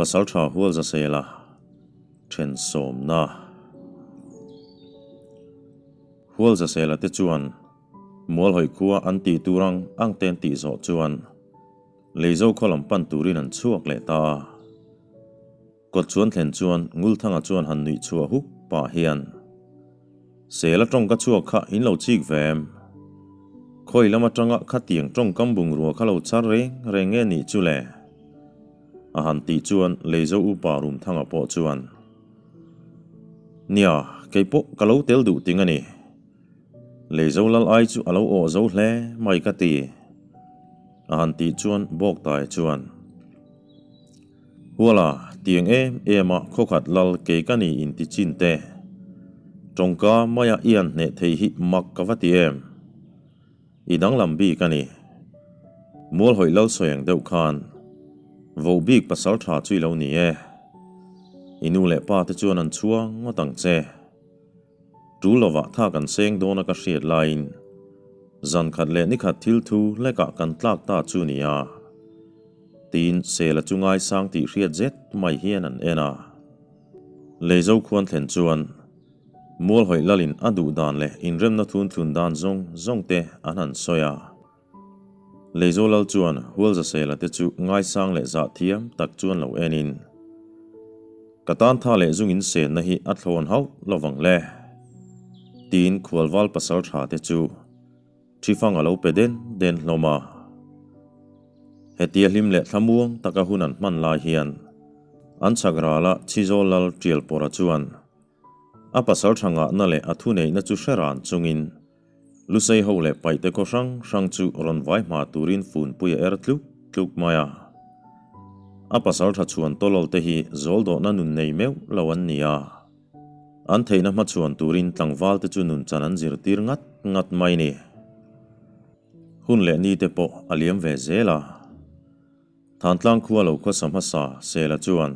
Pasalṭha Hualzasela ṭhen sawmna. Hualzasela te chuan Mualhawi khua an tih tur ang ang te an tih zawh chuan Leizo khaw lam pan turin an chhuak leh ta a. Kawt chuan thlen chuan Ngulthanga chuan han nuih chhuah huk pah hian, Sela tawngka chhuak kha in lo chik ve em? Khawi lam atanga khatiang tawngkam bungrua kha lo char reng reng nge nih chu le? A han tih chuan Leizo upa Rumthanga pawh chuan, Nia, kei pawh ka lo tel duh ting a ni. Leizo lal ai chu a lo awh zo hle mai ka ti. A han tih chuan Bawktaia chuan, Huala, tiang em em a khawkhat lal kei ka ni in ti chin te. Tawngka maia i an hneh thei hi mak ka va ti em? I danglam bik a ni. Mualhawih lal sawi ang deuh khan voh bik pasal tha chu i lo ni e. I nu leh pa te chuan an chhuang ngawt ang che. Tul lovah tha kan seng dawn a ka hriat laiin zan khat leh ni khat thil thu hlekah kan tlak ta chu nia. Tiin Sela chu ngaisang tih hriat zet mai hian an en a. Leizo khuan thlen chuan Mualhawih lalin a duh dan leh inremna thun thlun dan zawng zawng te an han sawi a. Leizo lal chuan Hualzasela te chu ngaisang leh zah thiam tak chuan lo enin, Ka tan tha leh zung in senna hi a thlawn hauh lovang le, tiin khualval pasal tha te chu Ṭhifang a lo pe den den hlawm a. Hetia hlim leh thlamuang taka hun an hman lai hian an chhak rala Chhizawl lal Ṭialpawra chuan a pasal ṭha ngahna leh a thuneihna chu hre ran chungin Lusei ho leh paihte khaw hrang hrang chu rawn vai hma turin funpui a er tluk tluk mai a. A pasal ṭha chhuan tawlawl te hi zawl dawhna nun nei meuh lo an ni a. An theihna hmachhuan turin tlangval te chu nun chan an zirtir ngat ngat mai ni. Hun leh ni te pawh a liam ve zel a. Thantlang khua lo khawsa hmasa Sela chuan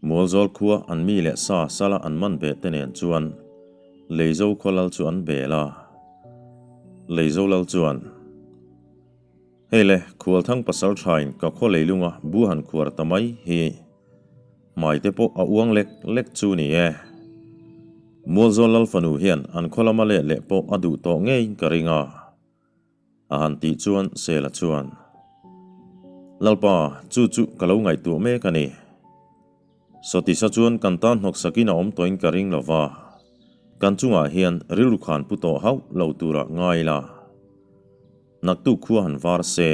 Mualzawl khua an mi leh sa sala an man ve te nen chuan Leizo khua lal chu an bel a. Leizo lal chuan, Hei le, Khualthang pasal thain ka khaw leilunga bu han khuar ta mai hi. Hmai te pawh a uang lek lek chu ni e. Mualzawl lal fanu hian an khaw lama let leh pawh a duh tawh ngeiin ka ring a. A han tih chuan Sela chuan, Lalpa, chu chu ka lo ngaihtuah mek a ni. Sawtisa chuan kan tan hnawk sakin a awm tawhin ka ring lo va, kan chungah hian rilru khan pu tawh hauh lo turah ngai ila. Naktuk khua han var se.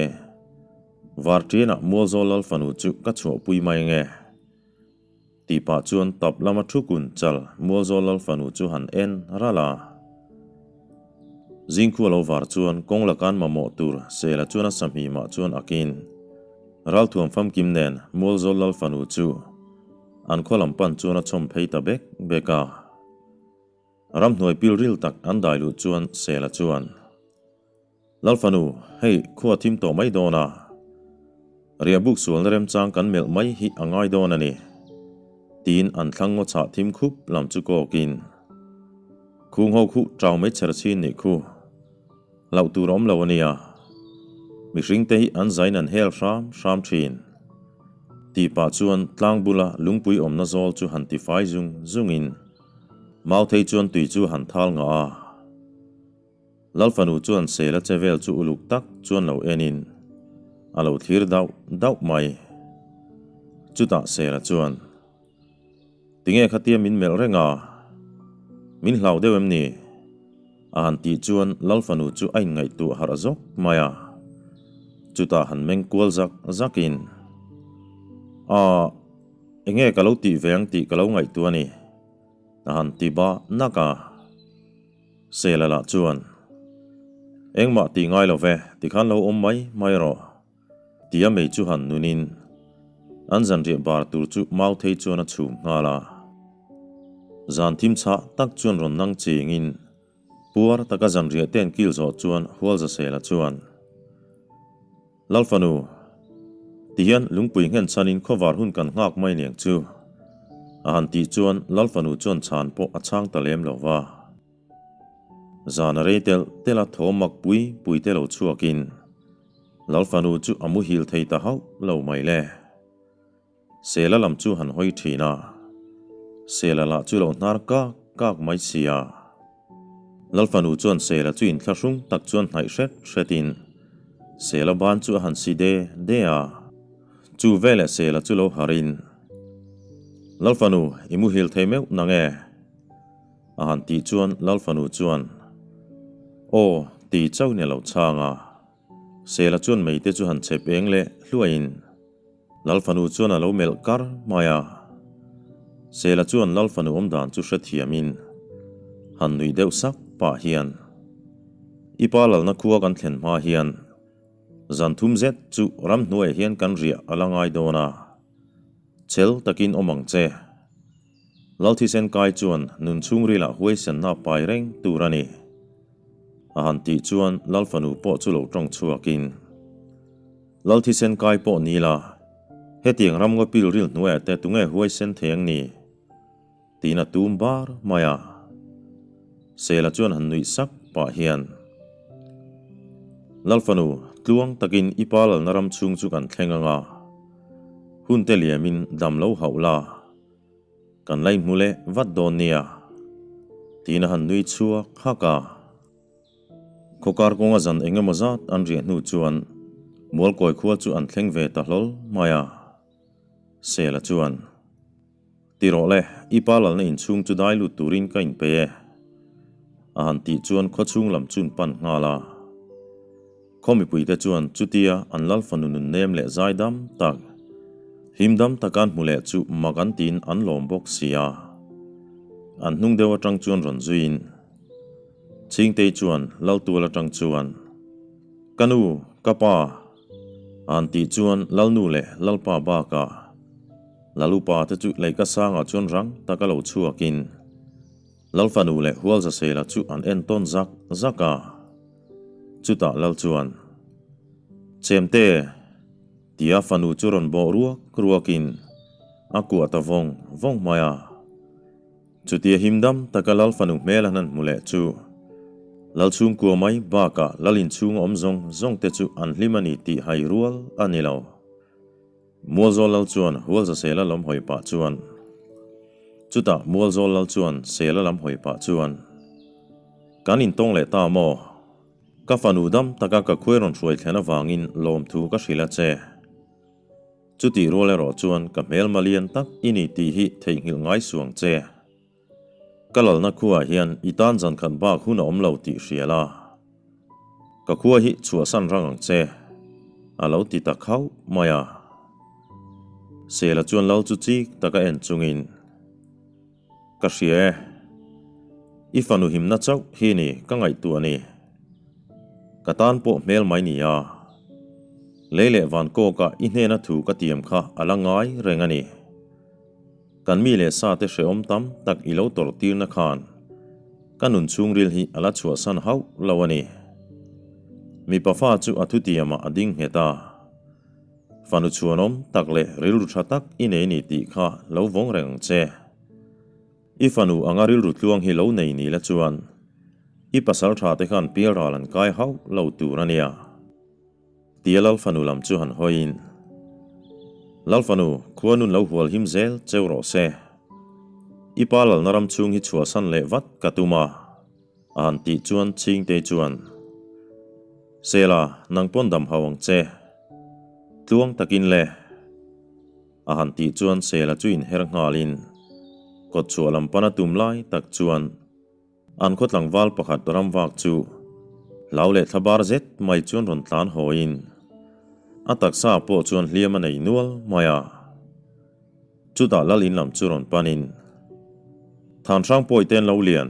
Var ṭianah Mualzawl lal fanu chu ka chhuahpui mai nge? Tih pah chuan tap lama thu kun chal Mualzawl lal fanu chu han en ralh a. Zingkhua lo var chuan kawng lakan mamawh tur Sela chuan a sahmimah chuan akin ralthuam famkim nen Mualzawl lal fanu chu an khaw lam pan chuan a chhawm phei ta bek bek a. Ramhnuai pilril tak an dai luh chuan Sela chuan. Lalfanu, hei khua thim tawh mai dawn a, riahbuk sualna remchang kan melh mai hi a ngai dawn a ni, tiin an thlang ngaw chhah thim khup lam chu kawkin, Khung ho khuh chau mai chher chhin nih khu, hlauh tur a awm lo a nia, mihring te hi an zain an hel hram hram thin, tih pah chuan tlang bula lungpui awmna zawl chu han tifai zung zungin Mauthei chuan tui chu han thal ngah a. Lalfanu chuan Sela che vel chu uluk tak chuan lo enin a lo thlir dauh dauh mai. Chutah Sela chuan, Tinge khatia min melh reng a? Min hlau deuh em ni? A han tih chuan Lalfanu chu a inngaihtuah harh zawk mai a. Chutah han meng kual zak zakin, Aah, enge ka lo tih ve ang tih ka lo ngaihtuah a ni, a han ti bah nak a. Sela lah chuan, Engmah tih ngai lo ve, tikhan lo awm mai mai rawh, tia mei chu han nunin an zanriah bar tur chu Mauthei chuan a chhum nghal a. Zan thim chhah tak chuan rawn nang chengin puar taka zanriah te an kil zawh chuan Hualza Sela chuan, Lalfanu, tihian lungpui nghen chhanin khawvar hun kan nghak mai niang chu, a han tih chuan Lalfanu chuan chhan pawh a chhang ta lem lo va. Zan a rei telh telh a thaw mak pui pui te lo chhuakin Lalfanu chu a muhil thei ta hauh lo mai le. Sela lam chu han hawi thin a, Sela lah chu lo hnar kak kak mai si a. Lalfanu chuan Sela chu inthlahrung tak chuan hnaih hret hretin Sela ban chu a han si de de a. Chu veleh Sela chu lo harin, Lalfanu, i muhil thei meuh nang e? A han tih chuan Lalfanu chuan, Aw, ti chauh ni lo chhang a. Sela chuan meite chu han chep eng leh hluaiin Lalfanu chuan a lo melh kar mai a. Sela chuan Lalfanu awmdan chu hrethiamin han nuih deuh sak pah hian, I pa lalna khua kan thlen hma hian zan thum zet chu ramhnuaiah hian kan riah a la ngai dawn a, chel takin awm ang che. Lalthisen kai chuan nun chhungrilah huaisenna pai reng tur a ni. A han tih chuan Lalfanu pawh chu lo tawng chhuakin, Lalthisen kai pawh ni la, hetiang ramngaw pil ril hnuaiah te tunge huaisen thei ang ni? tiin a tum bar mai a. Sela chuan han nuih sak pah hian, Lalfanu, tluang takin i pa lalna ram chhung chu kan thleng ang a, hun te liamin dam lo hauh la, Kan la inhmu leh vat dawn nia, tiin a han nui chhuak hak a. Khawkar kawnga zan eng emaw zat an riah hnu chuan Mualkawi khua chu an thleng ve ta hlawl mai a. Sela chuan, Ti rawh le, i pa lalna inchhung chu dai lut turin ka inpe e, a han tih chuan khawchhung lam chun pan nghal a. Khaw mipuite chuan chutia an lal fanu nun nem leh zai dam tak, hlim dam taka an hmu leh chu mak an tiin an lawm bawk si a. An hnung deuh atang chuan rawn zuiin Chhingtei chuan Laltual atang chuan, Ka nu, ka pa, an tih chuan Lalnu leh Lalpa bakah Lalupa te chu leika sangah chuan rang taka lo chhuakin Lalfanu leh Hualzasela chu an entawn zak zak a. Chutah Lal chuan, Chemte! tia fanu chu rawn bawh ruak ruakin a kuah ta vawng vawng mai a. Chutia himdam taka Lal fanu hmel an han hmu leh chu Lal chhungkua mai bakah Lal inchhung awm zawng zawng te chu an hlim a ni tih hai rual a ni lo. Mualzawl Lal chuan Hualzasela lam hawi pah chuan, Chutah Mualzawl Lal chuan Sela lam hawi pah chuan, Kan intawng leh ta maw? Ka fanu dam taka ka khuai rawn hruai thlen avangin lawmthu ka hrilh a che. Chutih rual erawh chuan ka hmelma lian tak i ni tih hi theihnghilh ngai suang che. Ka lalna khuaah hian i tan zan khat bak hun a awm lo tih hria la. Ka khua hi chhuahsan rang ang che, a lo ti ta khauh mai a. Sela chuan lal chu chik taka en chungin, Ka hria e, i fanu himna chauh hi ni ka ngaihtuah ni. Ka tan pawh hmel mai ni a. Lei leh van kawkah i hnena thu ka tiam kha a la ngai reng a ni. Kan mi leh sa te hrehawm tam tak i lo tawrh tirna khan ka nun chhungril hi a la chhuahsan hauh lo a ni. Mipa fa chu a thutiamah a ding nghet a, fanu chhuanawm tak leh rilru tha tak i nei ni tih kha lo vawng reng ang che. I fanu anga rilru tluang hi lo nei ni la chuan i pasal tha te khan pialral an kai hauh lo tur a nia. Tia Lalfanu lam chu han hawiin, Lalfanu, khua nun lo hual him zel cheu rawh se. I pa lalna ram chhung hi chhuahsan leh vat ka tum a, a han tih chuan Chhingtei chuan, Sela, nang pawn dam hau ang che. Tluang takin le. A han tih chuan Sela chu inher nghalin, kawtchhuah lam pana tum lai tak chuan, An khaw tlangval pakhat ramvak chu hlau leh thlabar zet mai chuan rawn tlan hawiin a taksa pawh chuan hliam a nei nual mai a. Chutah lal in lam chu rawn panin Thanhrang pawite an lo lian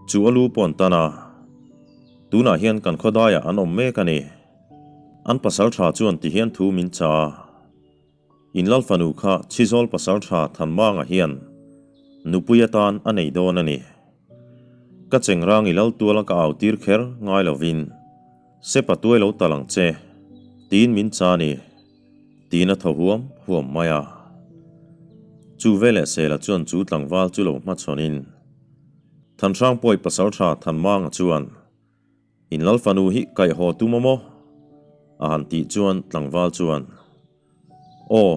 chu a lu pawh an tan a, tunah hian kan khawdaiah an awm mek a ni. An pasal tha chuan tihian thu min cha a. In Lalfanu kha Chhizawl pasaltha Thanmanga hian nupui atan a nei dawn a ni. Ka chengrang i Laltuala ka au tir kher ngai lovin Sepa tuai lo tal ang che, tiin min cha ni, tiin a thaw huam huam mai a. Chu veleh Sela chuan chu tlangval chu lo hmachhawnin Thanhrangpawi pasaltha Thanmanga chuan In Lalfanu hi kaihhaw tum a maw? a han tih chuan tlangval chuan, Aw,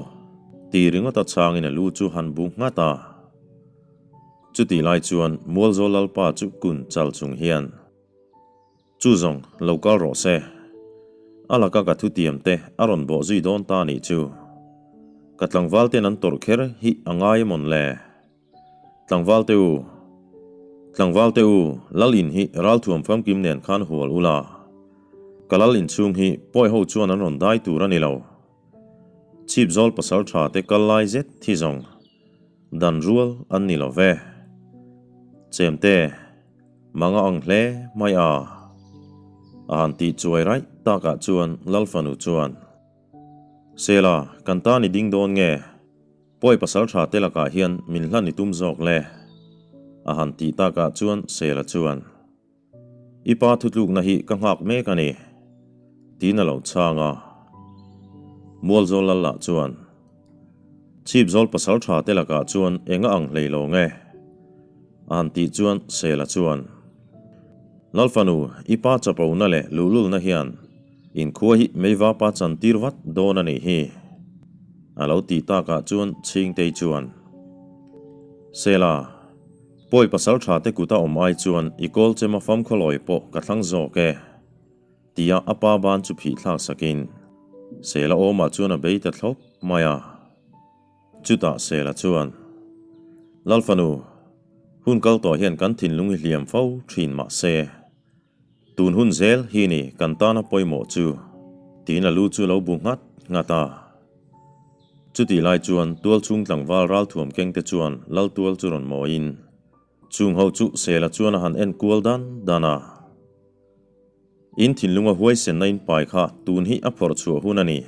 Ti ringawt a chhangin a lu chu han bu nghat a. Chutih lai chuan Mualzawl Lalpa chu kun chal chung hian, Chu zawng, lo kal rawh se. A laka ka thutiam te a rawn bawh zui dawn ta nih chu. Ka tlangval ten an tawrh kher hi a ngai emawn le? Tlangval te u, tlangval te u, lal in hi ralthuam famkim nen khan hual ula. Ka lal inchhung hi pawi ho chuan an rawn dai tur a ni lo. Chhip zawl pasal tha te kal lai zet thi zawng dan rual an ni lo ve. Chemte, manga ang hle mai a. A han tih chuai raih takah chuan Lalfanu chuan, Sela, kan tan i ding dawn nge? Pawi pasal tha te lakah hian min hlan i tum zawk le? A han tih takah chuan Sela chuan, I pa thutlukna hi ka nghak mek a ni, tiin a lo chhang a. Mualzawl lal lah chuan, Chhipzawl pasal tha te lakah chuan eng a ang hlei lo nge? A han tih chuan Sela chuan, Lalfanu, i pa chapona leh luhlulna hian inkhua hi meivapa chantir vat dawn a nih hi, a lo tih takah chuan Chhingtei chuan, Sela, Pawi pasal tha te kut a awm ai chuan i kawl chem a fam khawlawi pawh ka thlang zawk e, tia a pa ban chu phih thlak sakin Sela awmah chuan a bei ta thlawp mai a. Chutah Sela chuan, Lalfanu, hun kal tawh hian kan thinlung hi hliam fo thin mah se, tun hun zel hi ni kan tana pawimawh chu, tiin a lu chu lo bu nghat nghat a. Chutih lai chuan tualchhung tlangval ralthuam keng te chuan Laltual chu rawn mawiin chung ho chu Sela chuan a han en kual dan dan a. In thinlunga huaisenna in pai kha tun hi a phawrh chhuah hun a ni.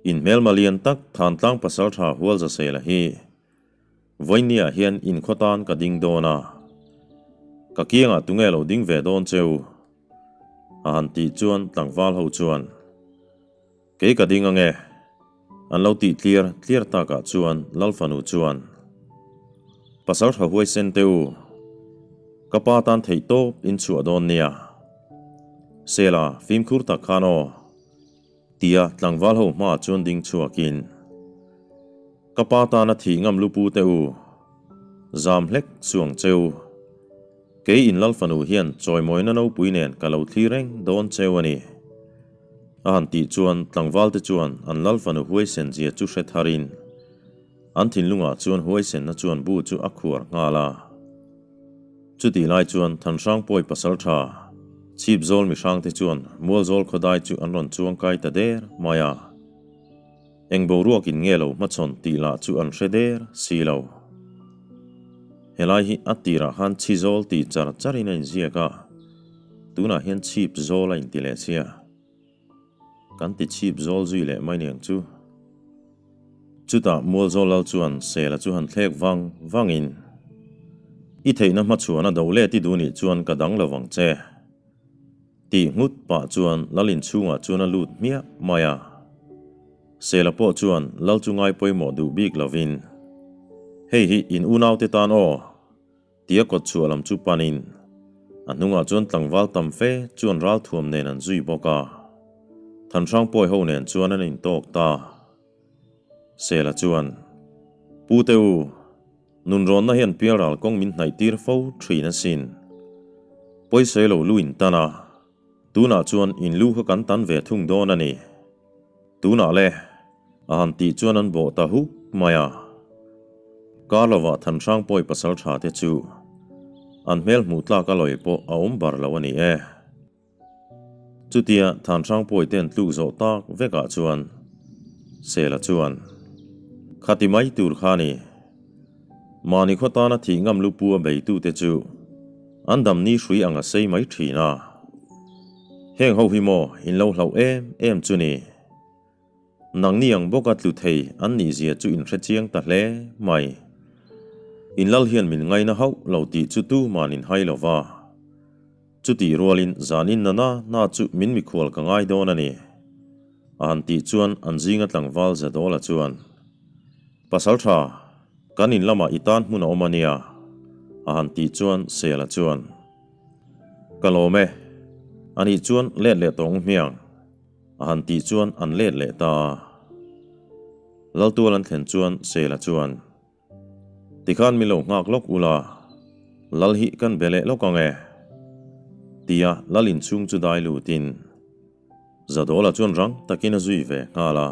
In hmelma lian tak Thantlang pasaltha Hualza Sela hi Vawinia hian in khaw tan ka ding dawn a, ka kiangah tunge lo ding ve dawn cheu? A han tih chuan tlangval ho chuan, Kei ka ding ange, an lo tih tliar tliar takah chuan Lalfanu chuan, Pasal tha huaisen teh u, ka pa tan theih tawp in chhuah dawn nia. Sela, fimkhur tak khan aw, tia tlangval ho hmaah chuan ding chhuakin, Ka pa tana thih ngam lupu teh u, zam hlek chuang cheu. Kei in Lalfanu hian chawimawina nopui nen ka lo thli reng dawn cheu a ni. A han tih chuan tlangval te chuan an Lalfanu huaisen zia chu hre tharin an thinlungah chuan huaisenna chuan bu chu a khuar nghal a. Chutih lai chuan Thanhrang pawi pasal tha Chhipzawl mihrang te chuan Mualzawl khawdai chu an rawn chuang kai ta der mai a. Eng boruak in nge lo hmachhawn tih lah chu an hre der si lo. Helai hi a tirah khan chhizawl tih char char in a inziak a, tunah hian chhip zawl a inti leh sia. Kan ti chhip zawl zui leh mai niang chu. Chutah Mualzawl lal chuan Sela chu han thlek vang vang in, I theihna hmachhuan a do let i duh nih chuan ka dang lo vang che. Tih nghut pah chuan lal inchhungah chuan a lut hmiah mai a. Sela pawh chuan lal chu ngai pawimawh duh bik lovin, Hei hi in unaute tan aw, tia kawt chhuah lam chu panin a hnungah chuan tlangval tam fe chuan ralthuam nen an zui bawk a. Thanhrang pawi ho nen chuan an intawk ta. Sela chuan, Pu te u, Nunrawnna hian pialral kawng min hnaih tir fo thin asin. Pawisawi lo lu in tan a, tunah chuan in lu kha kan tan ve thung dawn a ni. Tunah le, a han tih chuan an bawh ta huk mai a. Kar lovah Thanhrang pawi pasal tha te chu an hmel hmuh tlak a lawi pawh a awm bar lo a ni e. Chutia Thanhrang pawi te an tluk zawh tak vekah chuan Sela chuan, Khati mai tur kha ni. Mahni khaw tana thih ngam lu pu a beitute chu an dam ni hrui ang a sei mai thin a. Heng ho hi maw in lo hlauh em em chu ni. Nangni ang bawka tlu thei an nih zia chu in hre chiang ta hle mai. In lal hian min ngaina hauh lo tih chu tuman in hai lo va. Chutih rualin zanin na na na chu min mikhual ka ngai dawn a ni. A han tih chuan an zinga tlangval Zadawla chuan, Pasal tha, kan in lamah i tan hmun a awm a nia, a han tih chuan Sela chuan, Ka lawm e, anih chuan let leh tawng hmiang, a han tih chuan an let leh ta a. Laltual an thlen chuan Sela chuan, Tikhan min lo nghak lawk ula, Lal hi kan be leh lawk ang e, tia Lal inchhung chu dai lutin Zadawla chuan rang takin a zui ve nghal a.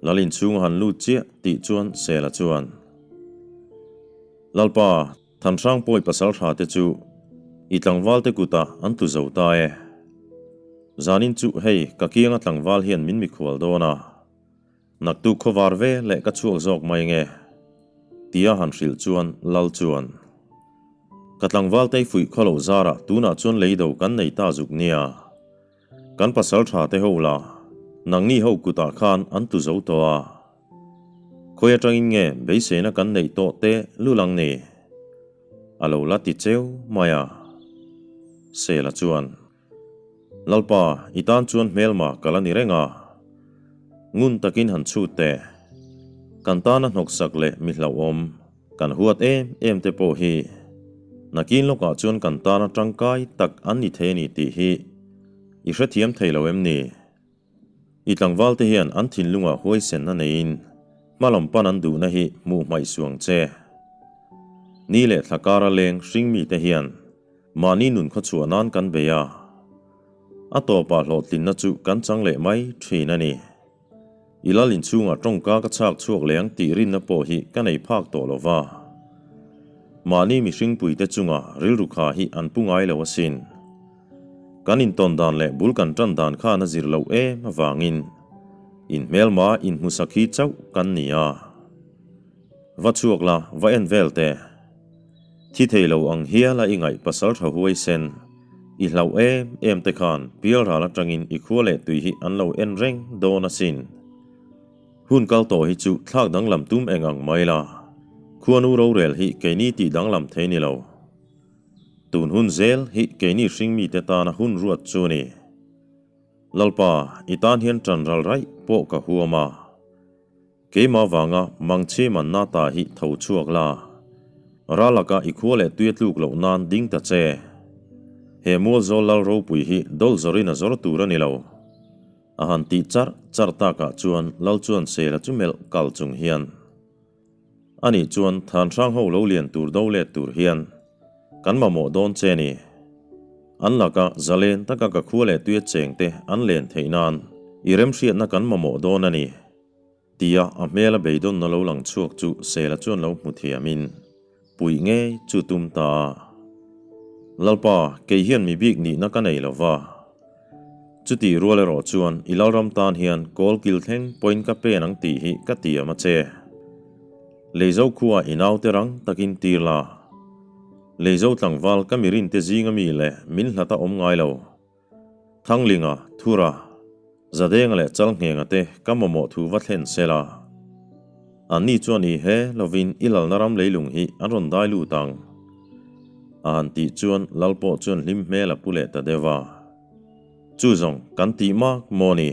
Lal inchhung a han lut chiah tih chuan Sela chuan, Lalpa, Thanhrang pawi pasal tha te chu i tlangval te kutah an tlu zo ta e. Zanin chu hei ka kianga tlangval hian min mikhual dawn a, naktuk khawvar ve leh ka chhuak zawk mai nge? Tia han hrilh chuan Lal chuan, Ka tlangval te i fuih khaw loh zarah tunah chuan leido kan nei ta zuk nia. Kan pasal tha te ho la, nangni ho kutah khan an tlu zo tawh a. Khawi atangin nge beiseina kan neih tawh te lul ang ni? A lo la ti cheu mai a. Sela chuan, Lalpa, i tan chuan hmelma ka la ni reng a. Ngun takin han chhut teh. Kan tana hnawksak leh mi hlauhawm kan huat em em te pawh hi nakin lawkah chuan kan tana tangkai tak an ni thei a ni tih hi i hrethiam thei lo em ni? I tlangval te hian an thinlungah huaisenna neiin hmalam pan an duhna hi hmuh hmaih suang che. Ni leh thla kara leng hring mite hian mahni nun khawchhuah nan kan bei a, a tawpah hlawhtlinna chu kan chang leh mai thin a ni. I lal inchhungah tawngka ka chhak chhuak leh ang tih rinna pawh hi ka nei phak tawh lo va. Mahni mihringpuite chunga rilru kha hi an pu ngai lo asin. Kan intawn dan leh bul kan tan dan khan a zir loh em avangin inhmelma inhmusak hi chauh kan ni a. Va chhuak la, va en vel teh. Thi thei lo ang hiala i ngaih pasal tha huai sen, i hlauh em em te khan pialral atangin i khua leh tui hi an lo en reng dawn asin. Hun kal tawh hi chu thlak danglam tum eng ang mai la, khuanu rorel hi keini tih danglam thei ni lo. Tun hun zel hi keini hringmite tana hun ruat chu ni. Lalpa, i tan hian ṭan ral raih pawh ka huam a. Keimah vanga mangchhe manna ta hi tho chhuak la. Ralaka i khua leh tui a tluk loh nan ding ta che. He mualzawl lal ropui hi dawl zawrin a zawr tur a ni lo. A han tih charh charh takah chuan lal chuan sela chu melh kal chung hian. Anih chuan than hrang ho lo lian tur do let tur hian kan mamawh dawn che ni. An laka zalen taka ka khua leh tuia cheng te an len theih nan i remhriatna kan mamawh dawn a ni, tia a hmela beidawnna lo lang chhuak chu Sela chuan lo hmu thiamin puih ngei chu tum ta a. Lalpa, kei hian mi bik nihna ka nei lo va. Chutih rual erawh chuan i lalram tan hian kawl kil thleng pawhin ka pen ang tih hi ka tiam a che. Leizo khua i naute rang takin tir la. Leizo tlangval ka mirinte zinga mi leh min hlat a awm ngai lo. Thanglinga, Thura, Zadenga leh Chalnghenga te ka mamawh thu va thlen se la. Anni chuan i he lovin i lalna ram leilung hi an rawn dai lut ang. A han tih chuan lal pawh chuan hlim hmel a pu leh ta deuh a. Chu zawng kan tih mak maw ni?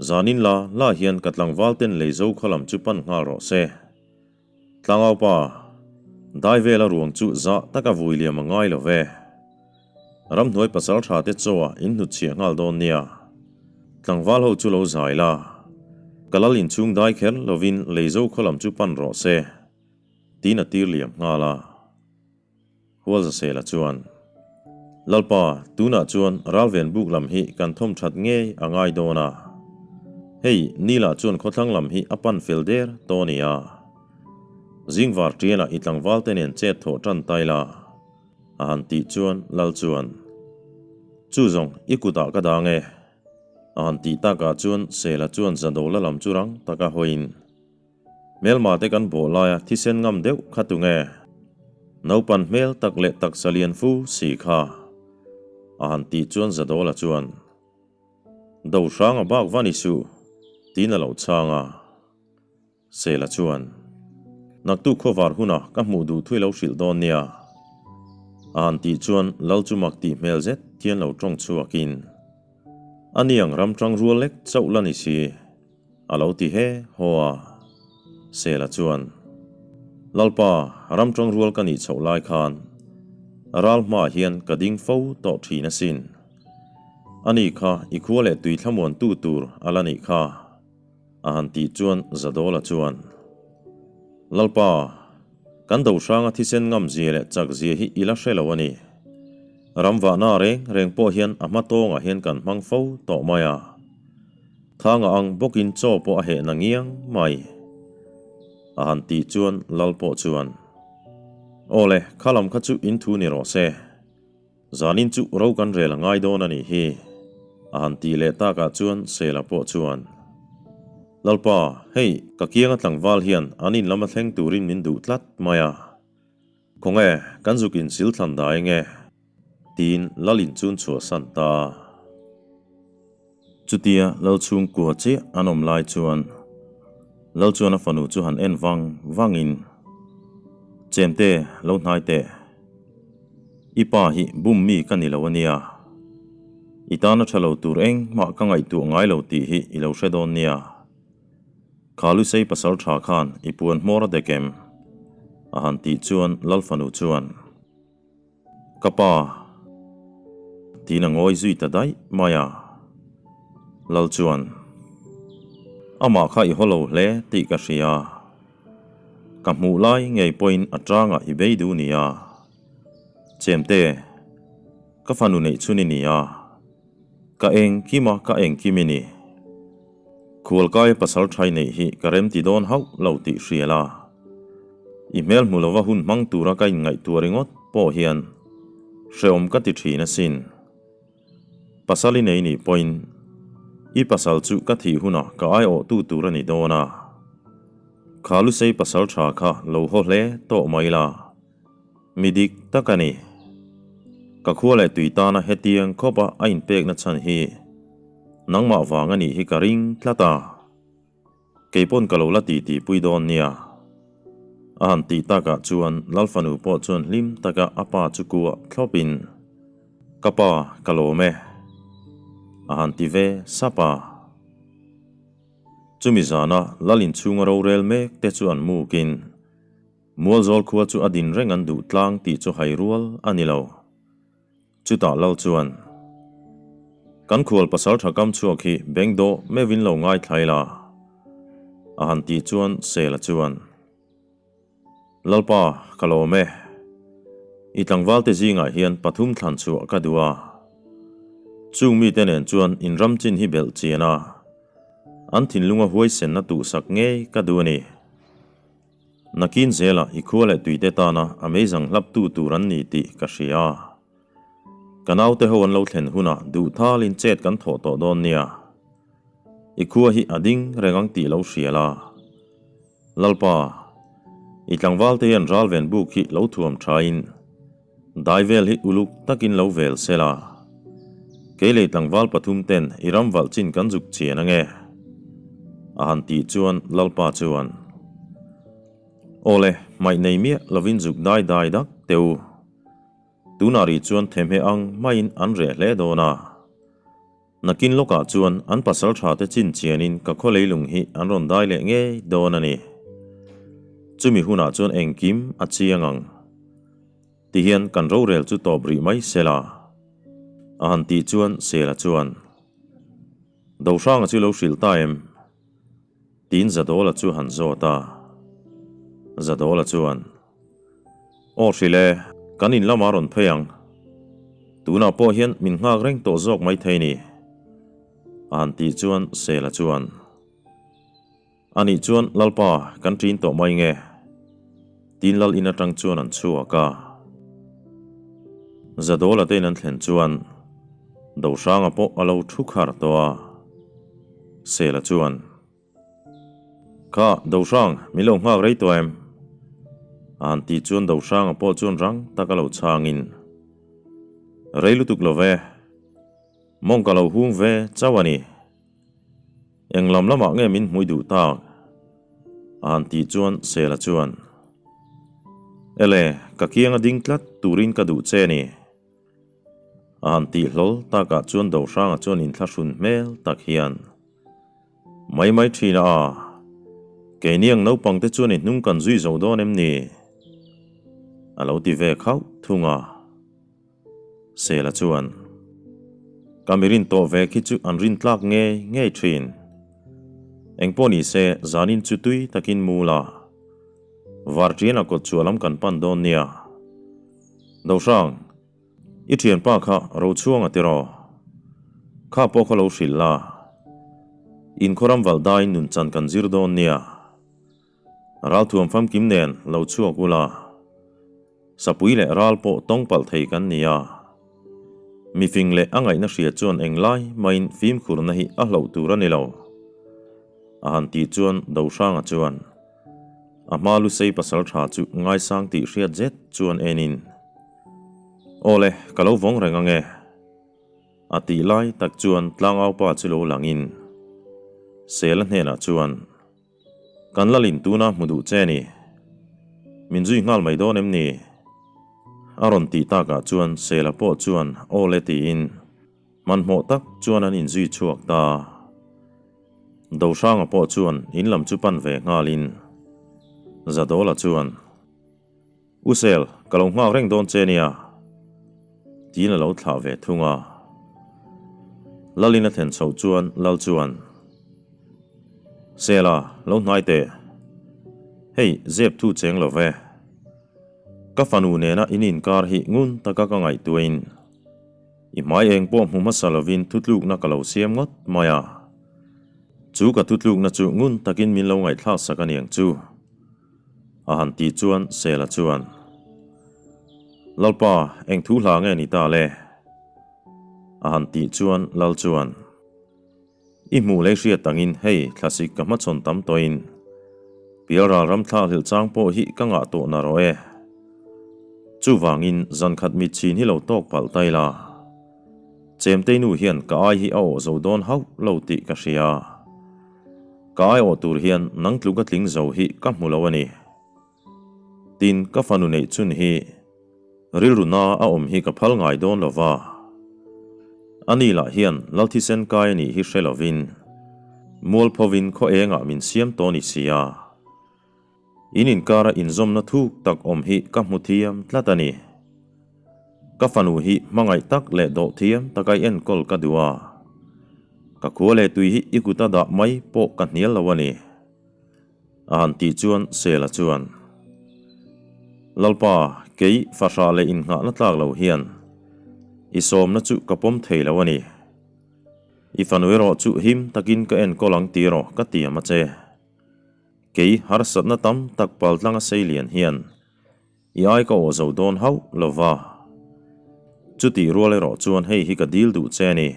Zanin la la hian ka tlangval ten leizo khaw lam chu pan nghal rawh se. Tlangau pa, dai vela ruang chu zah taka vui liam a ngai lo ve. Ramhnuai pasal tha te chaw ah in hnutchhiah nghal dawn nia. Tlangval ho chu lo zai la. Ka lal inchhung dai kher lovin leizo khaw lam chu pan rawh se. Tiin a tir liam nghal a. Hualzasela chuan, Lalpa, tunah chuan ralven buk lam hi kan thawm that ngei a ngai dawn a. Hei, Nila chuan khawthlang lam hi a pan fel der tawh a ni a. Zingvar ṭianah i tlangvalte nen chet thawh ṭan tai la, a han tih chuan Lal chuan, Chu zawng, i kutah ka dang e, a han tih takah chuan Sela chuan Zadola lam chu rang taka hawiin, Hmelma te kan bawh laia thisen ngam deuh kha tunge? Naupan hmel tak leh taksa lian fu si kha. A han tih chuan Zadawla chuan, Do hrang a bak va ni suh, tiin a lo chhang a. Sela chuan, Naktuk khawvar hunah ka hmuh duh thui lo hrilh dawn nia. A han tih chuan Lal chu mak tih hmel zet hian lo tawng chhuakin, A niang ram tang rual lek chauh la ni si. A lo ti he haw a. Sela chuan, Lalpa, ram tang rual ka nih chhoh lai khan ral hmaah hian ka ding fo tawh thin asin. Ani kha i khua leh tui thlamuantu tur a la nih kha. A han tih chuan Zadawla chuan, Lalpa, kan Dohranga thisen ngam zia leh chak zia hi i la hre lo a ni. Ramvahna reng reng pawh hian a hma tawngah hian kan hmang fo tawh mai a. Thanga ang bawkin chaw pawh a heh na ngiang mai. A han tih chuan Lal pawh chuan, Aw le, kha lam kha chu in thu ni rawh se. Zanin chu ro kan rel a ngai dawn a nih hi, a han tih leh takah chuan Sela pawh chuan, Lalpa, hei, ka kianga tlangval hian an in lama thleng turin min duh tlat mai a. Khawnge, kan zuk in sil thlan dai nge? Tiin Lal in chun chhuahsan ta a. Chutia Lal chhungkua chiah an awm lai chuan Lal chuan a fanu chu han en vang vangin, Chemte, lo hnai teh. I pa hi bum mi ka ni lo a nia. I tana tha lo tur engmah ka ngaihtuah ngai lo tih hi i lo hre dawn nia. Kha Lusei pasal tha khan i puan hmawr a dek em? A han tih chuan Lal fanu chuan. Ka pa, tiin a ngawi zui ta daih mai a. Lal chuan, Amah kha i haw lo hle tih ka hria. Ka hmuh lai ngei pawhin a tangah i bei duh nia. Chemte, ka fanu neih chhun i nia. Ka engkim a ka engkim i ni. Khualkaia pasal thai neih hi ka remti dawn hauh lo tih hria la. I hmel hmu lova hun hmang tura ka inngaihtuah ringawt pawh hian hreawm ka ti thin asin. Pasal i nei nih pawhin i pasal chu ka thih hunah ka aiawhtu tur a ni dawn a. Kha Lusei pasal tha kha lo haw hle tawh mai la. Mi dik tak a ni. Ka khua leh tui tana hetiang khawpa a inpekna chhan hi nangmah vang a nih hi ka ring tlat a. Kei pawn ka lo la ti tih pui dawn nia. A han tih takah chuan Lal fanu pawh chuan hlim taka a pa chu kuah thlawpin, Ka pa, ka lawm e. A han ti ve sap a. Chumi zana Lal inchhunga rorel mek te chu an mukin Mualzawl khua chu a din reng an duh tlang tih chu hai rual a ni lo. Chutah Lal chuan, Kan khual pasal tha kam chhuak hi beng dawh meuhin lo ngaithlai la, a han tih chuan Sela chuan, Lalpa, ka lawm e. I tlangvalte zingah hian pathum thlan chhuah ka duh a. Chung mite nen chuan inram chin hi belh chian a, an thinlunga huaisenna tuhsak ngei ka duh a ni. Nakin zela i khua leh tuite tana a meizang hlaptu tur an ni tih ka hria. Ka naute ho an lo thlen hunah duh thalin chet kan thawh tawh dawn nia. I khua hi a ding reng ang tih lo hria la. Lalpa, i tlangvalte hian ralven buk hi lo thuam thain dai vel hi uluk takin lo vel se la. Kei lei tlangval pathum ten i ram valh chin kan zuk chian ange. A han tih chuan Lalpa chuan, Aw le, hmaih nei miah lovin zuk dai dai dak teh u. Tunah rih chuan themheh ang maiin an reh hle dawn a. Nakin lawkah chuan an pasal tha te chin chianin ka khaw leilung hi an rawn dai leh ngei dawn a ni. Chumi hunah chuan engkim a chiang ang. Tihian kan rorel chu tawp rih mai se la. A han tih chuan Sela chuan, Dohranga chu lo hrilh ta em? Tiin Zadawla chu han zawt a. Zadawla chuan, Aw hrilh e, kan in lamah rawn phei ang. Tunah pawh hian min nghak reng tawh zawk mai thei ni. A han tih chuan Sela chuan, Anih chuan Lalpa kan ṭin tawh mai nge? Tiin Lal in aṭang chuan an chhuak a. Zadawla te in an thlen chuan Dohranga pawh a lo thu khar tawh a. Sela chuan, Kha, Dohrang, min lo nghak rei tawh em? A han tih chuan Dohranga pawh chuan rang tak a lo chhangin, Rei lutuk lo ve, mawng ka lo hung ve chauh a ni. Eng lam lamah nge min hmui duh tak? A han tih chuan Sela chuan, Ele, ka kianga ding tlat turin ka duh che ni. A han tih hlawl takah chuan Dohranga chuan inthlahrun hmel tak hian, Mai mai thin a, keini ang naupang te chuan i hnung kan zui zo dawn em ni? A lo ti ve khauh thung a. Sela chuan, Ka mi rin tawh ve khi chu an rin tlak ngei ngei thin. Engpawh ni se, zanin chu tui takin mu la. Varṭian a kawt chhuah lam kan pan dawn nia. Dohrang, i ṭhianpa kha Rochhuanga tiraw? Kha pawh kha lo hrilh la. Inkhawram valh daiin nunchan kan zir dawn nia. Ralthuam famkim nen lo chhuak ula, sapui leh ral pawh tawng palh thei kan ni a. Mifing leh a ngaihna hria chuan englai maiin fimkhurna hi a hloh tur a ni lo. A han tih chuan Dohranga chuan a hma lusei pasal tha chu ngaisang tih hriat zet chuan enin, Aw le, ka lo vawng reng ange. A tih lai tak chuan tlangaupa chu lo langin Sela hnenah chuan, Kan lalin tuna hmu duh che ni. Min zui nghal mai dawn em ni? A rawn tih takah chuan Sela pawh chuan aw le tiin hmanhmawh tak chuan an inzui chhuak ta. Dohranga pawh chuan in lam chu pan ve nghalin Zadawla chuan, U Sel, ka lo nghak reng dawn che nia, tiin a lo thlah ve thung a. Lalin a thlen chhoh chuan Lal chuan, Sela, lo hnai teh. Hei, zep thu cheng lo ve. Ka fanu nena in inkar hi ngun taka ka ngaihtuahin i hmai eng pawh hmu hmasa lovin thutlukna ka lo siam ngawt mai a. Chu ka thutlukna chu ngun takin min lo ngaihthlak sak a niang chu. A han tih chuan Sela chuan, Lalpa, eng thu hla nge ni ta le? A han tih chuan Lal chuan, I hmuh lei hriat angin hei thlasik ka hmachhawn tam tawhin Pialral ram thla hlilh chang pawh hi ka ngah tawh na rawh e. Chuvangin zankhat mitchhin hi lo tawk palh ta ila. Chemtei nu hian ka ai hi a awh zo dawn hauh lo tih ka hria. Ka ai awh tur hian nang tluk a tling zo hi ka hmu lo a ni. Tin, ka fanu neih chun hi rilru na a awm hi ka phal ngai dawn lo va. Ani lah hian Lalthisen kai a nih hi hre lovin mualphovin khaw engah min siam tawh ni sia. In inkara inzawmna thuk tak awm hi ka hmu thiam tlat a ni. Ka fanu hi hmangaih tak leh dawh thiam taka i enkawl ka duh a. Ka khua leh tui hi i kut a dah mai pawh ka hnial lo a ni. A han tih chuan Sela chuan, Lalpa, kei fahrah leh innghahna tlak lo hian i sawmna chu ka pawm thei lo a ni. I fanu erawh chu him takin ka enkawl ang tih erawh ka tiam a che. Kei harsatna tam tak paltlanga sei lian hian i ai ka aw zo dawn hauh lo va. Chutih rual erawh chuan hei hi ka dil duh che a ni.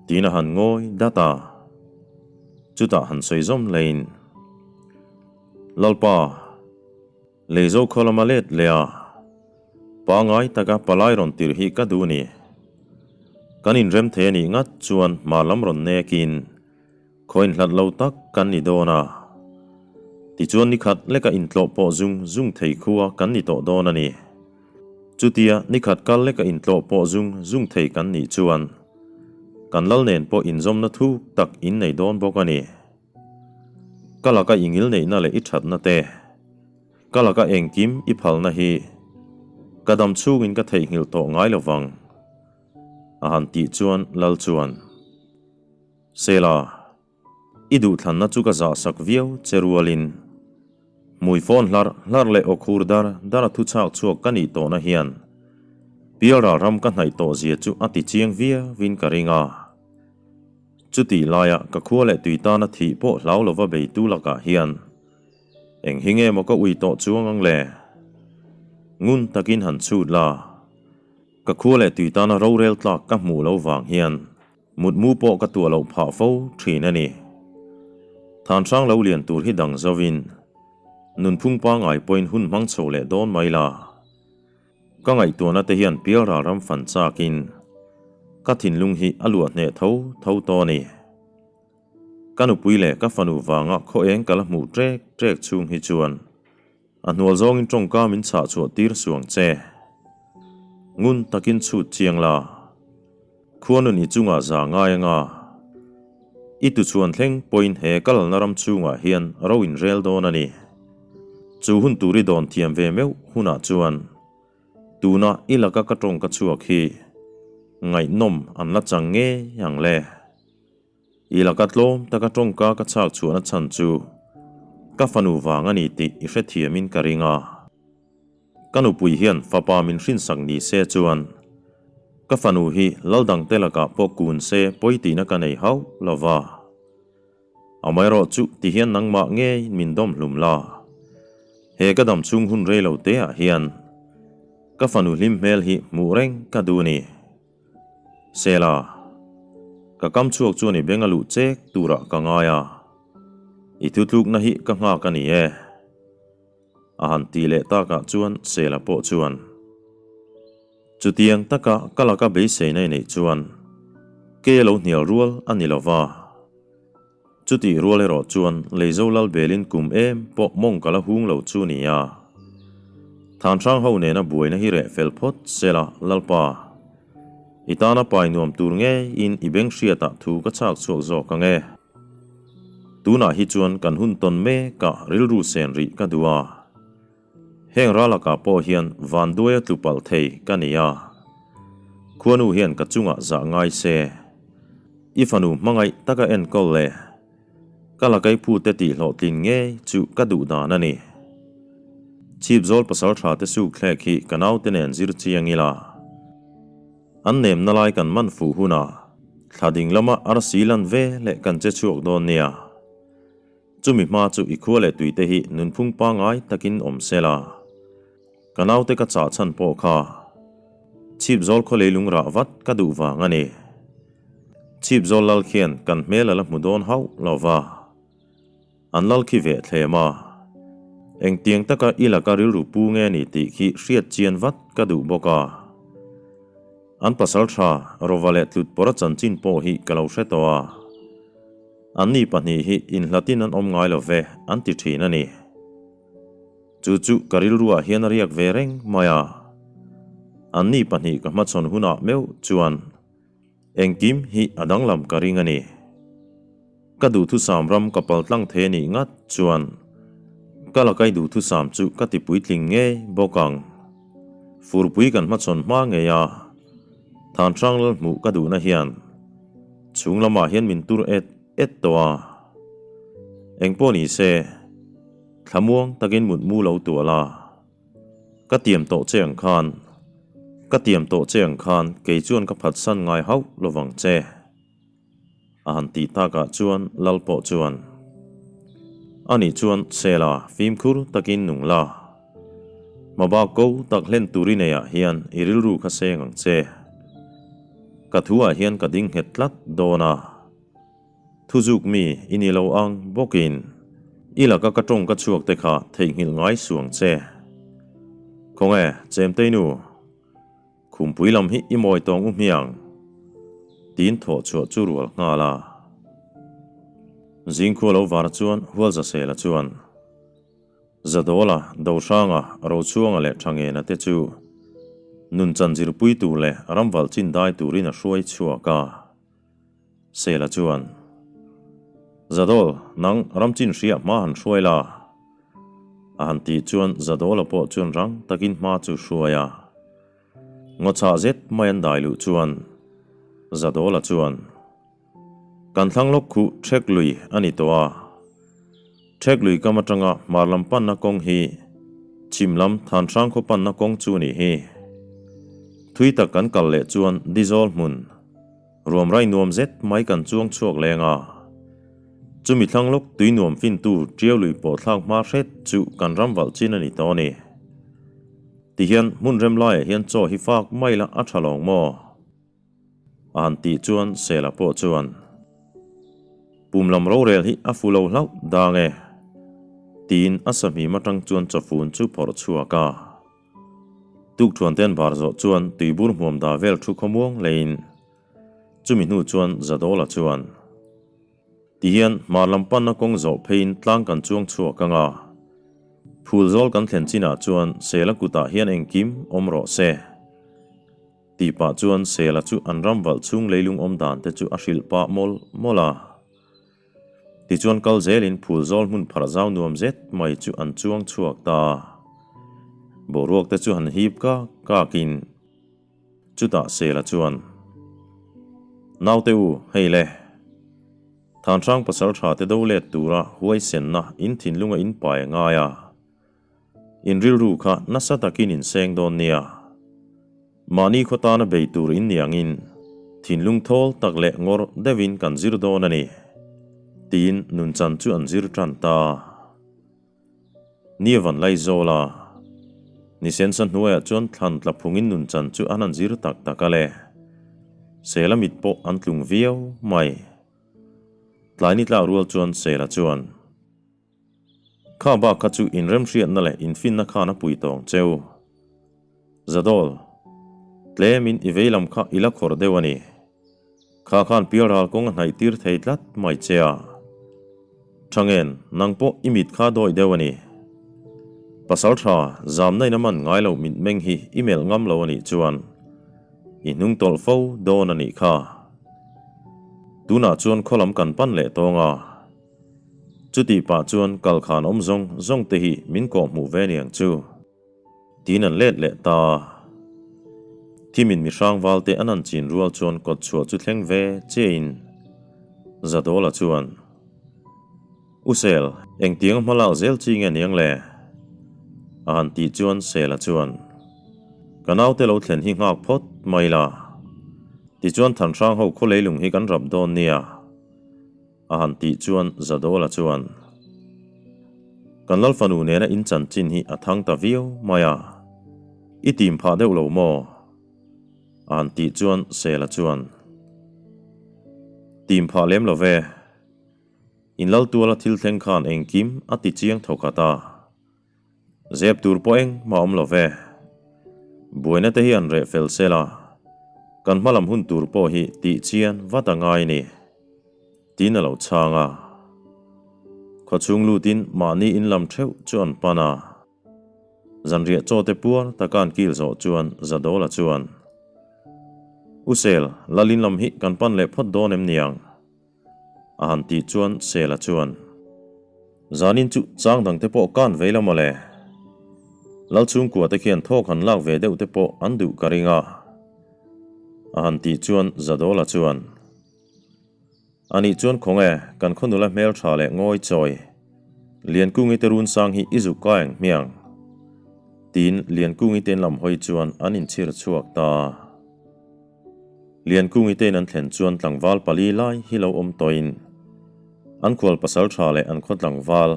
Tiin a han ngawi dat a. Chutah han sawi zawm hlein, Lalpa, lei zo khaw lama let leh a, pangai taka palai rawn tirh hi ka duh a ni. Kan inrem thei a nih ngat chuan hma lam rawn nekin, Khaw inhlat lo tak kan ni dawn a, tichuan nikhat leka intlawh pawh zung zung thei khua kan ni tawh dawn a ni. Chutia nikhat kal leka intlawh pawh zung zung thei kan nih chuan kan lal nen pawh inzawmna thuk tak in nei dawn bawk a ni. Ka laka i ngilneihna leh i thatna te, ka laka engkim i phalna hi ka dam chhungin ka theihnghilh tawh ngai lo vang, a han tih chuan lal chuan. Sela, i duhthlanna chu ka zahsak viau che rualin, hmui fawn hlarh hlarh leh aw khur dar dar a thu chhak chhuak ka nih tawhna hian Pialral ram ka hnaih tawh zia chu a ti chiang viauin ka ring a. Chutih laia ka khua leh tui tana thih pawh hlau lova beitu lakah hian eng hi nge maw ka ui tawh chuang ang le? Ngun takin han chhut la, ka khua leh tui tana rorel tlak ka hmuh lo vang hian Mutmu pawh ka tuah loh phah fo thin a ni. Than hrang lo lian tur hi dang zovin nunphung pangngai pawhin hun hmang chho leh dawn mai la. Ka ngaihtuahna te hian pialral ram fan chakin ka thinlung hi a luah hneh tho tho tawh a ni. Ka nupui leh ka fanu vanga khaw eng ka la hmuh trek trek chhung hi chuan a hnual zawngin tawngka min chhah chhuah tir suang che. Ngun takin chhut chiang la. Khuanun i chungah za ngai anga i tuchhuan thleng pawhin he ka lalna ram chhungah hian ro in rel dawn a ni. Chu hun tur i dawn thiam ve meuh hunah chuan tuna i laka ka tawng ka chhuak hi ngaihnawm an la chang ngei ang le. I laka tlawm taka tawngka ka chhak chhuahna chhan chu ka fanu vang a ni tih i hrethiamin ka ring a. Ka nupui hian fapa min hrinsak ni se chuan ka fanu hi lal dangte lakah pawh kun se pawi tihna ka nei hauh lo va. Amaherawh chu ti hian nangmah ngei min dawm hlum la. He ka dam chhung hun rei lo te ah hian ka fanu hlim hmel hi hmuh reng ka duh ni. Sela, ka kam chhuak chuan i beng a luh chek turah ka ngai a, i thutlukna hi ka nghak a ni e. A han ti leh takah chuan Sela pawh chuan, Chutiang taka ka laka beiseina i neih chuan kei a lo hnial rual a ni lo va. Chutih rual erawh chuan Leizo lal belin kum em pawh mawng ka la hung lo chu nia. Thanhrang ho nena buaina hi reh fel phawt Sela Lalpa, i tana pai nuam tur ngeiin i beng hriatah thu ka chhak chhuak zawk ang e. Tunah hi chuan kan hun tawn mekah rilru sen rih ka duh a. Heng ralakah pawh hian vanduaia tlu palh thei ka ni a. Khuanu hian ka chungah zah ngai se. I fanu hmangaih taka enkawl le ka lakai phute tih hlawhtlin ngei chu ka duh dan a ni. Chhipzawl pasal tha te suk thlek hi ka naute nen zir chiang ila. An nemna lai kan man fuh hunah thla ding lama arsi lan ve leh kan che chhuak dawn nia. Chumi hma chu i khua leh tuite hi nunphung pangngai takin awm se la. Ka naute ka chah chhan pawh kha Chhipzawl khaw leilung rah vat ka duh vang a ni. Chhipzawl lal khian kan hmel a la hmu dawn hauh lo va. An lal khi veh thlem a. Engtiang taka i laka rilru pu nge ni tih khi hriat chian vat ka duh bawk a. An pasal tha Rova leh Tlut pawra chanchin pawh hi ka lo hre tawh a. Anni pahnih hi inhlatin an awm ngai lo ve an ti thin a ni. Chu chu ka rilruah hian a riak ve reng mai a. Anni pahnih ka hmachhawn hunah meuh chuan Engkim hi a danglam ka ring a ni. Ka duhthusam ram ka pal tlang thei a nih ngat chuan ka lakai duhthusam chu ka ti puitling ngei bawk ang. Furpui kan hmachhawn hma ngei a, Thanhrang lal hmuh ka duhna hian chhung lamah hian min tur et et tawh a. Engpawh ni se, thlamuang takin mutmu lo tuah la. Ka tiam tawh che ang khan, ka tiam tawh che ang khan kei chuan ka phatsan ngai hauh lovang che. A han tih takah chuan lal pawh chuan, Ani chuan Sela fimkhur takin nung la. Hmabak ko tak hlen tur i neiah hian i rilru kha seng ang che. Ka thuah hian ka ding nghet tlat dawn a. Thuzuk mi i ni lo ang bawkin i laka ka tawng ka chhuak te kha theihnghilh ngai suang che. Khawnge Chemtei nu, khumpui lam hi i mawi tawng u hmiang tiin thawh chhuah chu rual nghal a. Zingkhua lo var chuan Hualzasela chuan Zadawla, Dohranga, Rochhuanga leh Thangena te chu nunchan zirpui tur leh ramvalh chin dai turin a hruai chhuak a. Sela chuan, Zadol, nang ramchin hria hma han hruai la. A han tih chuan Zadola pawh chuan rang takin hma chu hruai a. Ngaw chhah zet mai an dai luh chuan Zadola chuan, Kan thlang lawk khuh ṭhek lui a ni tawh a. Ṭhek lui kam aṭanga hmar lam panna kawng hi chhim lam Thanhrang khaw panna kawng chu ni hi. Thui tak kan kal leh chuan Dizawl hmun, Ruamrai nuam zet mai kan chuang chhuak leng a. Chumi thlang lawk tui nuam fintu ṭiau lui pawh thlak hma hret chu kan ram valh chin a ni tawh a ni. Tihian hmun rem laiah hian chaw hi fak mai la a ṭha lawng maw? A han tih chuan Sela pawh chuan, Pum lam rorel hi a fu lo hlauh dang e, tiin a sahmim aṭang chuan chawfun chu phawrh chhuak a. Tukṭhuan te an bar zawh chuan tuibur hmuam da vel thu khawmuang leiin chumi hnu chuan Zadawla chuan, Tihian hmar lam panna kawng zawh pheiin tlang kan chuang chhuak ang a, phul zawl kan thlen chinah chuan Sela kutah hian engkim awm rawh se. Tih pah chuan Sela chu an ram valh chhung leilung awm dan te chu a hrilh pah mawlh mawlh a. Tichuan kal zelin phul zawl hmun pharh zau nuam zet mai chu an chuang chhuak ta. Boruak te chu han hip kak kakin chutah Sela chuan, Naute u, hei le. Thanhrang pasaltha te do let tura huaisenna in thinlunga in pai a ngai a. In rilru kha nasa takin in seng dawn nia. Mahni khaw tana bei tur in niangin thinlung thawl tak leh ngawr deuhin kan zir dawn a ni, tiin nunchan chu an zir tan ta. Ni a van lai zawl a, ni sensa hnuaiah chuan thlan tla phungin nunchan chu an han zir tak tak a le. Sela mit pawh an tlung viau mai. Tlai ni tlak rual chuan Sela chuan. Kha bak kha chu inremhriatna leh infinna khan a pui tawng cheu. Zadawl, tlemin i vei lam kha i la khawrh deuh a ni. Kha khan pialral kawng a hnaih tir thei tlat mai che a. Thangen, nang pawh i mit kha dawi deuh a ni. Pasal tha, zamna in a man ngai lo mitmeng hi i melh ngam lo a nih chuan i hnung tawlh fo dawn a nih kha. Tunah chuan khaw lam kan pan leh tawng a. Chutih pah chuan kalkhan awm zawng zawng te hi min kawh hmuh ve niang chu. Tiin an let leh ta. Thimin mi hrangval te an han chin rual chuan kawt chhuah chu thleng ve chein Zadawla chuan, U Sel, engtiang hma lak zel chi nge niang le? A han tih chuan Sela chuan, Ka naute lo thlen hi nghak phawt mai la. Tichuan Thanhrang ho khaw leilung hi kan rap dawn nia. A han tih chuan Zadawla chuan, Kan lal fanu nena in chanchin hi a thang ta viau mai a, i tim phah deuh lo maw? A han tih chuan Sela chuan, Tim phah lem lo ve. In lal tuala thil thleng khan engkim a ti chiang thawkhat a. Zep tur pawh eng mah awm lo ve. Buaina te hi an reh fel sel a, kan hma lam hun tur pawh hi tih chian vat a ngai ni. Tiin a lo chhang a. Khawchhung lutin mahni in lam theuh chu an pan a. Zanriah chaw te puar taka an kil zawh chuan Zadawla chuan, U Sel, Lalin lam hi kan pan leh phawt dawn em niang? A han tih chuan Sela chuan, Zanin chu chang dang te pawh kan vei la mawle. Lal chhungkua te khian thawk han lak ve deuh te pawh an duh ka ring a. A han tih chuan Zadawla chuan, Anih chuan khawnge kan khaw nula hmel tha leh ngawi chawi Liankungi te run sang hi i zuk ka eng hmiang? Tiin Liankungi te in lam hawi chuan an inchhir chhuak ta. Liankungi tein an thlen chuan tlangval pali lai hi lo awm tawhin an khual pasal tha leh an khaw tlangval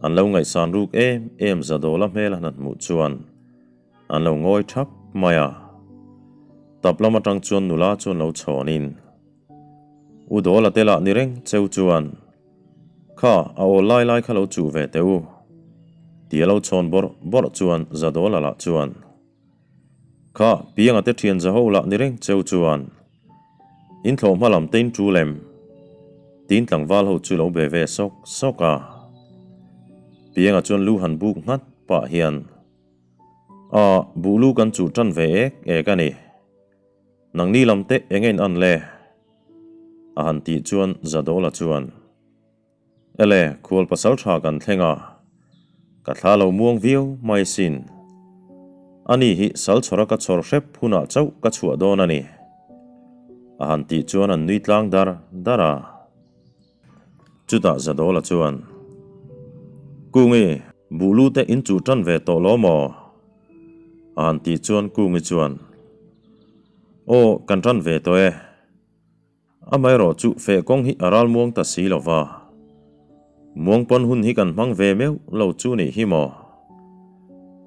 an lo ngaihsan ruk em em Zadawla hmel a hnathmuh chuan an lo ngawi thap mai a. Tap lam atang chuan nula chuan lo chhawnin, U Dawla te lah ni reng cheu chuan kha a awl lai lai kha lo chuh ve teh u tia lo chhawn bawrh bawrh chuan Zadawla lah chuan, Kha pianga te thian za ho lah ni reng cheu chuan in thlawh hma lam te in tul em? Tiin tlangval ho chu lo be ve sawk sawk a. Pianga chuan lu han buk nghat pah hian, A, buh lu kan chuh tan ve ek ek a ni. Nangni lam te eng a in an le? A han tih chuan Zadawla chuan, Ele, khual pasal tha kan thleng a, ka thla lo muang viau mai sin. Ani hi sal chhawra ka chhawr hrep hunah chauh ka chhuah dawn a ni. A han tih chuan an nui tlang dar dar a. Chutah Zadawla chuan, Kungi, buh lu te in chuh tan ve tawh lo maw? A han tih chuan Kungi chuan, Aw, kan tan ve tawh e. Amaherawh chu feh kawng hi a ral muang ta si lo va, muang pawn hun hi kan hmang ve meuh lo chu nih hi maw?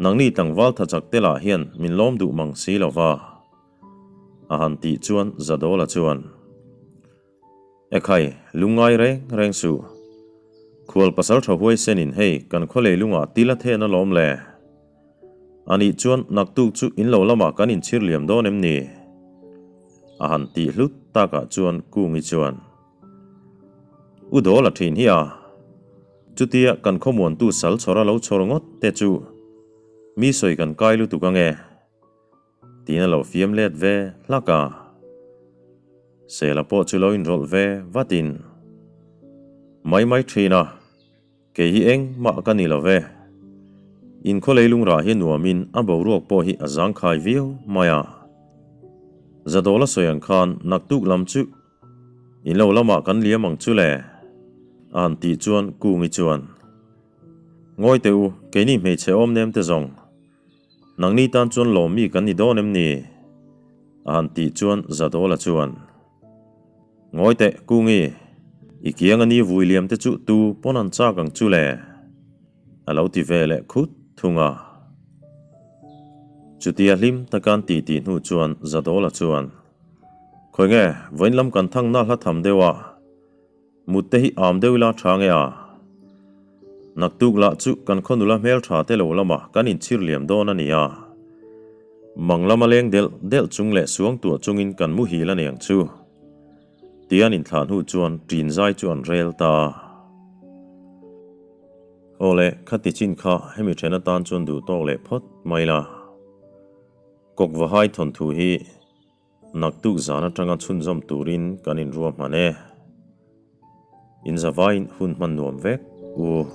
Nangni tlangval tha chak te lah hian min lawm duh mang si lo va, a han tih chuan Zadawla chuan, Ekhai, lungngai reng reng suh. Khual pasal tha huaisenin hei kan khaw lei lungah til a then alawm le. Anih chuan naktuk chu in lo lamah kan inchhir liam dawn em ni? A han tih hlut takah chuan Kungi chuan, U dawl a thin hi a, chutia kan khawmuantu sal chhawr a lo chhawr ngawt te chu mi sawi kan kai lutuk ange. Tiin a lo fiam let ve hlak a. Sela pawh chu lo inrawlh ve vatin, Mai mai thin a, kei hi engmah ka ni lo ve. In khaw leilung rah hi nuamin a boruak pawh hi a zangkhai viau mai a. Zadawla sawi ang khan naktuk lam chu. In lo lamah kan liam ang chu le, a han tih chuan Kungi chuan, Ngawi teh u, keini hmeichhe awm nem te zawng, nangni tan chuan lawm mi kan ni dawn em ni? a han tih chuan Zadawla chuan, Ngawi teh Kungi, i kiang a ni vui liam te chu tu pawn an chak ang chu le, a lo ti ve leh khut thung a. Chutia hlim taka an titi hnu chuan Zadawla chuan, Khawi nge, vawiin lam kan thang na hla tham deuh a, mut te hi am deuh ila tha nge a? Naktuk lah chu kan khaw nula hmel tha te lo lamah kan inchhir liam dawn a ni a. Mang lama leng delh delh chung leh suang tuah chungin kan muhil a niang chu. Tian inthlah hnu chuan ṭin zai chu an rel ta a. Aw le, khati chin kha hemi ṭhen atan chuan duh tawk leh phawt mai la. Kawkvahai thawnthu hi naktuk zan atanga chhunzawm turin kan inruahman e. Inzavain hun hman nuam vek u.